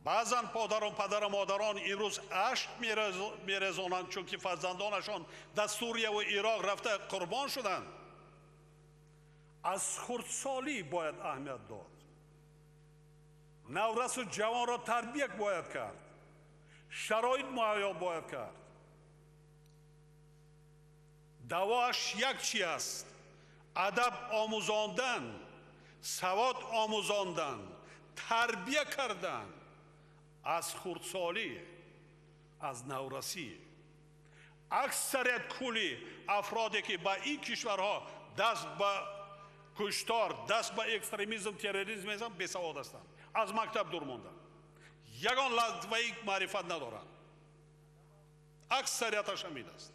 Баъзан падару модарон имрӯз ашк мерезонанд, чунки фарзандонашон дар Сурия ва Ироқ рафта қурбон шуданд. Аз хурдсолӣ бояд аҳамият дод. Наврасу ҷавонро тарбия бояд кард, шароит муҳайё бояд кард. Давоаш як чи аст: адаб омӯзондан, савод омӯзондан, тарбия кардан аз хурдсолӣ, аз наврасӣ. Аксарият кулли афроде, ки ба ин кишварҳо даст ба куштор, даст ба экстремизм, терроризм мезананд, бесавод ҳастанд, аз мактаб дур монданд, ягон латваи маърифат надоранд. Аксарияташ ҳамин аст.